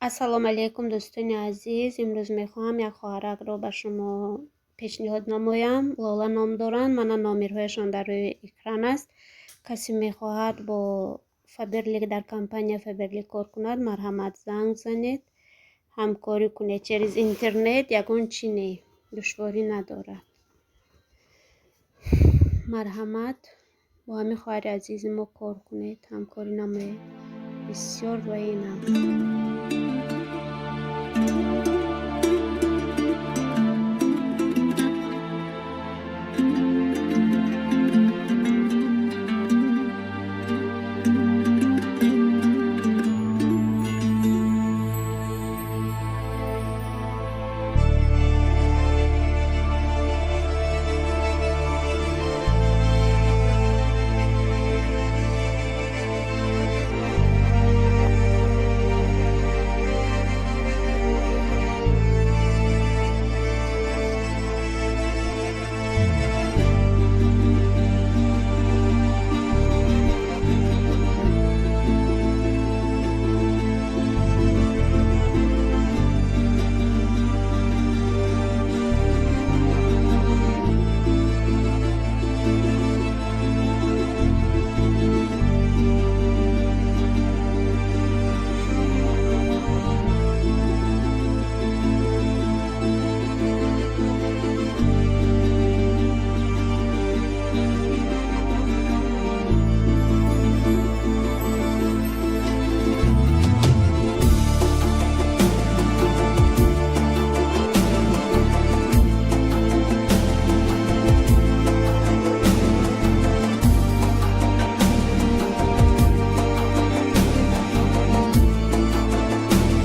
Ассалому алайкум, дӯстони азиз. Имрӯз мехоҳам як хоҳаракро ба шумо пешниҳод намоям. Лола ном доранд. Мана, номерҳояшон дар рӯи экран аст. Касе мехоҳад бо Фаберлик, дар компания Фаберлик кор кунад, марҳамат, занг занед, ҳамкорӣ кунед. Через интернет, ягон чи не, душворӣ надорад. Марҳамат, бо ҳамин хоҳари азизи мо кор кунед, ҳамкорӣ намоед. Бисёр ваинам.